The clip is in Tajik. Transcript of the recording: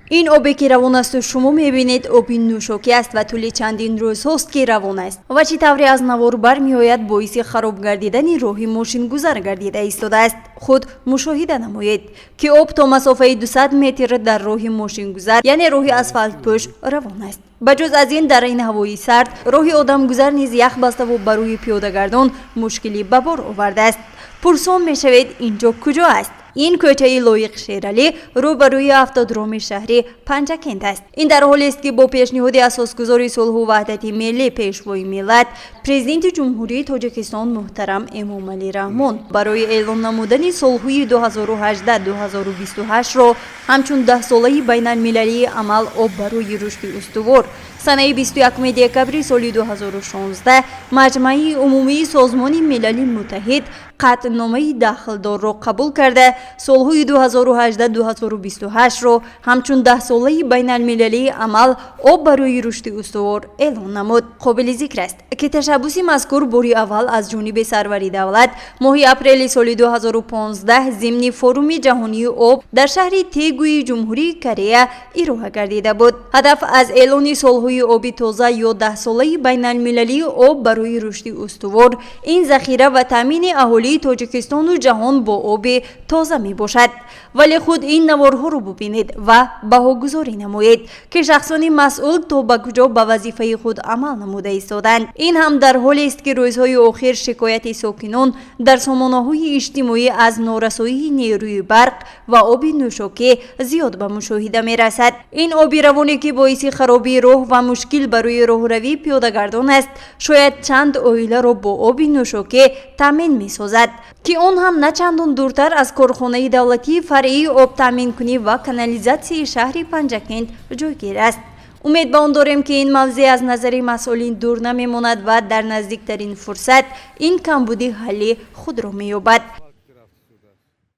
Ин обе, ки равон асту шумо мебинед, оби нӯшокӣ аст ва тӯли чандин рӯзҳост, ки равон аст ва чӣ тавре аз навор бармеояд, боиси хароб гардидани роҳи мошингузар гардида истодааст. Худ мушоҳида намоед, ки об то масофаи 200 метр дар роҳи мошингузар, яъне роҳи асфалтпӯш, равон аст. Ба ҷуз аз ин, дар ин ҳавои сард роҳи одамгузар низ ях баставу ба рӯи пиёдагардон мушкилӣ ба бор овардааст. Пурсон мешавед, ин ҷо куҷо аст? Ин кӯчаи Лоиқ Шералӣ, рӯбарӯи автодроми шаҳри Панҷакент аст. Ин дар ҳолест, ки бо пешниҳоди Асосгузори сулҳу ваҳдати миллӣ, Пешвои миллат, Президенти Ҷумҳурии Тоҷикистон муҳтарам Эмомалӣ Раҳмон барои эълон намудани солҳои 2018-2028-ро ҳамчун 10-солаи байналмилалии амал «Об барои рушди устувор», санаи 21 декабри соли 2016 Маҷмаи умумии Созмони Милали Муттаҳид қатъномаи дахлдорро қабул карда, солҳои 2018-2028-ро ҳамчун 10-солаи байналмилалии амал «Об барои рушди устувор» эълон намуд. Қобили зикр аст, ки ташаббуси мазкур бори аввал аз ҷониби сарвари давлат моҳи апрели соли 2015 зимни Форуми ҷаҳонии об дар шаҳри Тегуи Ҷумҳурии Корея ироа гардида буд. Ҳадаф аз эълони солҳои оби тоза ё 10-солаи байналмилалии «Об барои рушди устувор» ин захира ва таъмини аҳолии Тоҷикистону ҷаҳон бо оби тоза мебошад. Вале худ ин наворҳоро бубинед ва баҳогузорӣ намоед, ки шахсони масъул то ба куҷо ба вазифаи худ амал намуда истоданд. Ин ҳам дар ҳолест, ки рӯзҳои охир шикояти сокинон дар сомонаҳои иҷтимоӣ аз норасоии нерӯи барқ ва оби нӯшокӣ зиёд ба мушоҳида мерасад. Ин оби равоне, ки боиси харобии роҳ ва мушкил барои роҳравии пиёдагардон аст, шояд чанд оиларо бо оби нӯшокӣ таъмин месозад, ки он ҳам на чандон дуртар аз корхонаи давлатии фаръии обтаъминкунӣ ва канализатсияи шаҳри Панҷакент ҷойгир аст. Умед ба он дорем, ки ин мавзеъ аз назари масъулин дур намемонад ва дар наздиктарин фурсат ин камбудӣ ҳалли худро меёбад.